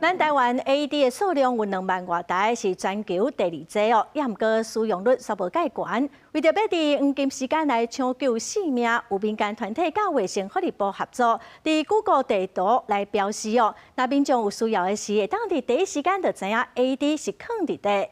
咱台灣 AED 的數量有2萬外台，是全球第二濟哦。也毋過使用率煞無蓋懸。為著欲佇黃金時間來搶救性命，有民間團體佮衛生福利部合作，佇 Google 地圖來標示哦。若民眾有需要的時，會當佇第一時間就知影 AED 是囥佇佗。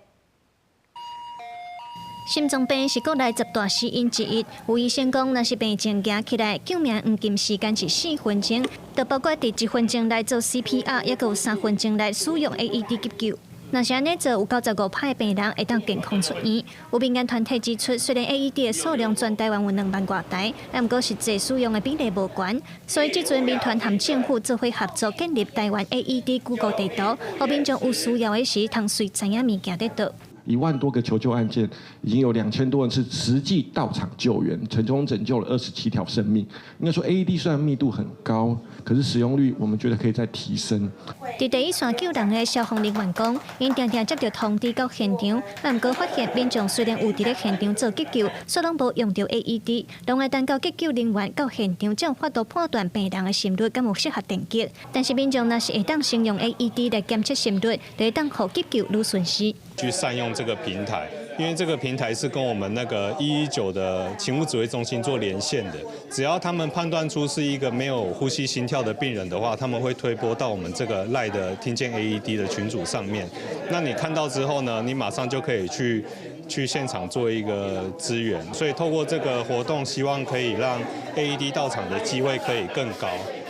心臟病是國內十大死因之一。有醫生講，若是病情行起來，救命黃金時間是4分鐘，就包括佇1分鐘內做 CPR，抑閣有3分鐘內使用 AED 急救。若是按呢做，有95%的病人會當健康出院。有民間團體指出，雖然 AED 的數量全台灣有2萬外台，但毋過實際使用的比例無懸。所以這陣民團和政府做伙合作，建立台灣 AED Google 地圖，予民眾有需要的時，通隨知影物件佇佗。 1萬多個求救案件，已經有2000多人是實際到場救援，成功拯救了27條生命。應該說 AED 雖然密度很高，可是使用率我們覺得可以再提升。佇第一線救人的消防人員講，𪜶定定接著通知到現場，但毋過發現民眾雖然有佇咧現場做急救，卻攏無用著 AED，攏愛等到急救人員到現場才有法度判斷病人的心率敢有適合電擊。但是民眾若是會當先用 AED 來檢測心率，就會當予急救愈順勢。去善用這個平台，因為這個平台是跟我們那個119的勤務指揮中心做連線的。只要他們判斷出是一個沒有呼吸心跳的病人的話，他們會推播到我們這個 LINE 的聽見 AED 的群組上面。那你看到之後呢，你馬上就可以去現場做一個支援。所以透過這個活動，希望可以讓 AED 到場的機會可以更高，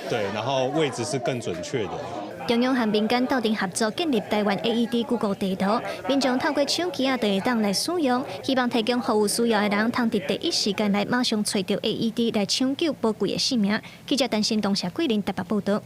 對，然後位置是更準確的。中央和民間鬥陣合作建立台灣 AED Google 地圖，民眾透過手機仔就會當來使用，希望提供予有需要的人，通佇第一時間來馬上揣著 AED 來搶救寶貴的性命。記者陳新東、謝桂林台北報導。